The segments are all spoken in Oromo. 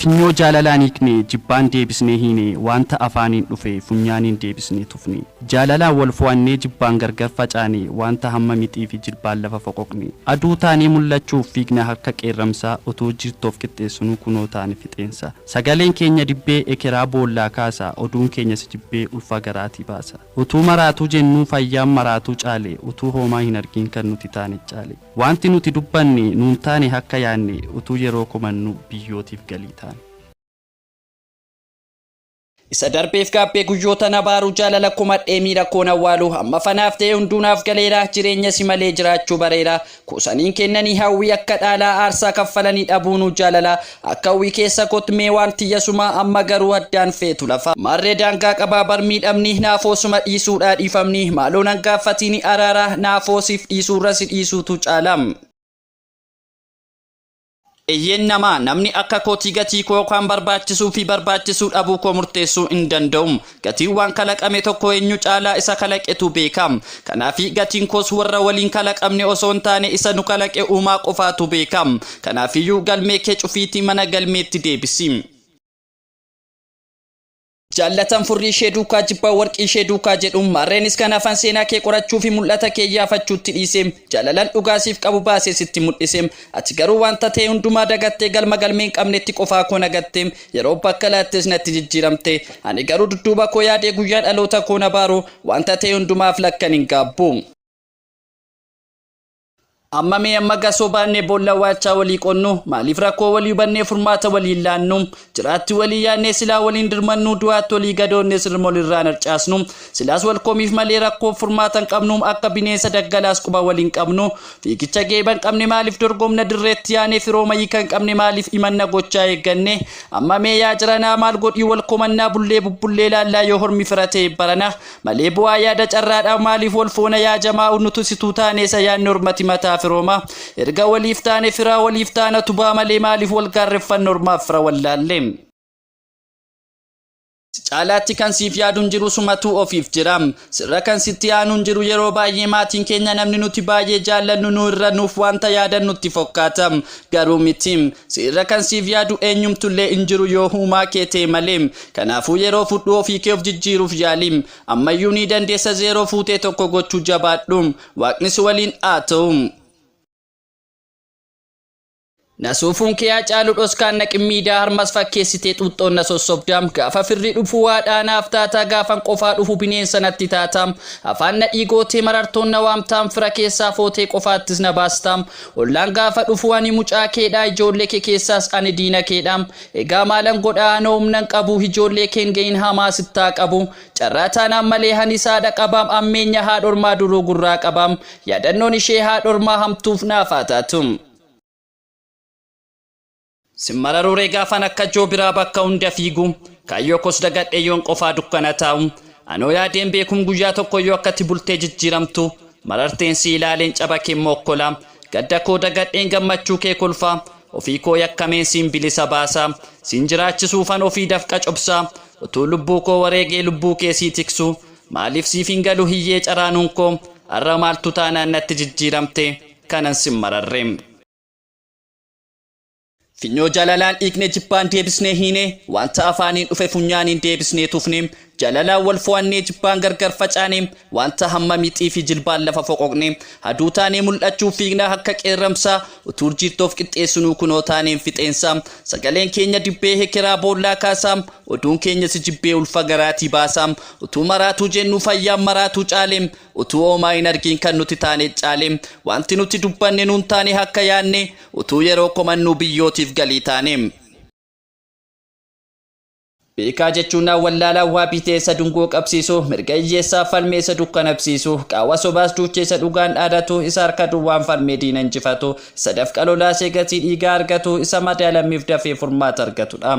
Finyoo jaalalaan hiikne, jibbaan deebisnee hiine, Waanta afaaniin dhufe, funyaaniin deebisnee tufne. Jaalalaan wal fo'annee, jibbaan gargar facaane, Waanta hamma mixiifi jilbaan lafa foqoqne. Aduu taanee mul'achuuf, fiigna akka qeerramsaa, Utuu jiirtoof qixxeessinuu, kunoo taane fixeensa. Sagaleen keenya dibbee, ekeraa boollaa kaasa, Oduun keenya si jibbee, ulfa garaatii baasa. Utuu maraatuu jennuu, fayyaan maraatuu caale, Utuu hoomaa hin argin, kan nuti taane caale. Waanti nuti dubbanne nuun taane akka yaanne utuu yeroo komannu biyyootiif galii taane. Isa darbeef gaabbee guyyoota na baaru jaalala komadhee miira koon awwaalu amma fanaaf ta'e hunduu naaf galeera jireenya si malee jiraachuu bareera kuusaniin kennanii hawwii akka dhaalaa aarsaa kaffalanii dhabuunuu jaalala akka hawwii keessa kot mee waan tiyya suma amma garuu addaan feetu lafa maarree daangaa qabaa bar miidhamni naafoo suma dhiisuudhaa dhiifamni maaloo nan gaaffatiini araara naafoo siif dhiisuurra si dhiisuutu caala. Eeyyeen namaa namni akka kootii gatii koo kan barbaachisuu fi barbaachisuu dhabuu koo murteessuu hin danda'u. Gatiin waan kalaqame tokko eenyu caalaa isa kalaqetu beeka. Kanaafi gatiin koos warra waliin kalaqamne osoo hin taane isa nu kalaqe uumaa qofaatu beeka. Kanaafiyyuu galmee kee cufiitii mana galmeetti deebisi. Jaallatan furrii ishee duukaa jibbaa warqii ishee duukaa jedhu maarreenis kan hafan seenaa kee qorachuu fi mul'ata kee iyyaafachuutti dhiise jaalalan dhugaa siif qabu baasee sitti mul'ise ati garuu wanta ta'e hundumaa dagattee galma galmee hin qabnetti qofaa koo nagatte yeroo bakka laattes natti jijjiiramte ani garuu dudduuba koo yaadee guyyaa dhaloota koo na baaru wanta ta'e hundumaaf lakkan hin gaabbu. Amma mee amma gasoo baannee boolla waachaa walii qonnu maaliif rakkoo walii hubannee furmaata walii laannu jiraatti walii yaannee silaa waliin dirmannu du'aatti walii gadoonnee sirma walirraan harcaasnu silaas wal komiif malee rakkoo furmaata hin qabnu akka bineensa daggalaas quba waliin qabnu fiigicha geeba hin qabne maaliif dorgomna dirreetti yaanee firooma hiika hin qabne maaliif imanna gochaa eegganne amma mee yaa jiranaa maal godhii wal komannaa bullee bubbullee laallaa yoo hormi fira ta'e barana malee bu'aa yaada carraadhaa maaliif wal foona yaa jamaa nutu situu taane isa yaadni ormati mataa firooma erga waliif taane firaa waliif taana tubaa malee maaliif wal gaarreffanna ormaaf fira wallaalle. Caalaatti kan siif yaadu hin jiru sumatuu ofiif jira. Sirra kan sitti aanu hin jiru yeroo baay'ee maatiin keenya namni nuti baay'ee jaallannu nu irra nuuf wanta yaadan nutti fokkaata. Garuu miti. Sirra kan siif yaadu eenyumtullee hin jiru yoo uumaa kee ta'e malee. Kanaafuu yeroo fudhu ofii kee of jijjiiruuf yaali. Ammayyuu ni dandeessa zeeroo fuutee tokko gochuu jabaadhu. Waaqni si waliin haa ta'u. Na suufuun kee haa caalu dhoskaan na qimmiidaa harmas fakkeessitee xuuxxoon na sossobda gaafa firri dhufu haadhaa naaf taata gaafan qofaa dhufu bineensa natti taata afaan na dhiigootee marartoon na waamtaam fira keessaa footee qofaattis na baastaam ollaan gaafa dhufu ani mucaa keedha ijoollee kee keessaas ani diina keedha egaa maalan godhaa anoo humnan qabu ijoollee keen gahin hamaa sittaa qabu carraa taanaan malee hanisaadha qabaam ammeenya haadhormaa duruu gurraa qabaam yaadannoon ishee haadhormaa hamtuuf naaf haa taatu. Simmararuree gaafan akka joobiraa bakka hunda fiigu kaayyoo koos dagadhee yoon qofaa dukkana taa'u anoo yaadeen beekum guyyaa tokko yoo akkati bultee jijjiiramtu mararteen si ilaaleen caba kee mokkola gadda koo dagadheen gammachuu kee kolfa ofii koo yakkameen siin bilisa baasa siin jiraachisuufan ofii dafqa cobsa utuu lubbuu koo wareegee lubbuu kee sii tiksu maaliif siif hin galu hiyyee caraanuun koo har'a maaltu taanaan natti jijjiiramte kanan sin mararre. Finyoo jaalalaan dhiigne jibbaan deebisnee hiine wanta afaaniin dhufe funyaaniin deebisnee tufne jaalalaan wal fo'annee jibbaan gargar facaane wanta hamma mixii fi jilbaan lafa foqoqne aduu taanee mul'achuuf fiignaa akka qeerramsaa utuu jiirtoof qixxeessinuu kunoo taaneen fixeensa sagaleen keenya dibbee hekeraa boollaa kaasaa oduun keenya si jibbee ulfa garaatii baasaa utuu maraatuu jennu fayyaan maraatuu caale utuu oomaa hin argin kan nuti taane caale wanti nuti dubbanne nuun taane akka yaanne utuu yeroo komannuu biyyootiif galii taane. Beekaa jechuun wallaalaa waa bitee isa dungoo qabsiisu mirga hiyyeessaa falmee isa dukkanabsiisu qaawwa sobaas duuchee isa dhugaan dhaadatu isa harka duwwaan falmee diina injifatu isa dafqa lolaasee gatii dhiigaa argatu isa madaalammiif dafee furmaata argatudha.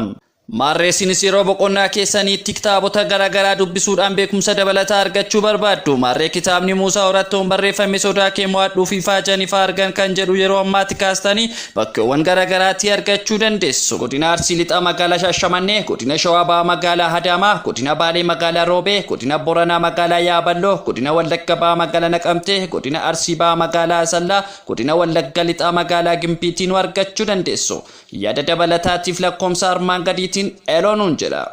Maarreessinis yeroo boqonnaa keessaniitti kitaabota garaagaraa dubbisuudhaan beekumsa dabalataa argachuu barbaaddu. Maarree kitaabni Muusaa Horattoon barreeffame sodaa kee mo'adhuu fi faajan ifaa argan kan jedhu yeroo ammaatti kaastanii bakkeewwan garaagaraatti argachuu dandeessu. Godina Arsii Lixaa magaalaa Shaashamannee, Godina Shawaa Bahaa magaalaa Adaamaa, Godina Baalee magaalaa Roobee, Godina Boranaa magaalaa Yaaballoo, Godina Wallagga Bahaa magaalaa Naqamtee, Godina Arsii Bahaa magaalaa Asallaa, Godina Wallagga Lixaa magaalaa Gimbiitii nu argachuu dandeessu. Yaada dabalataatiif lakkoomsa armaan gadiitiin eloo nuun jedha.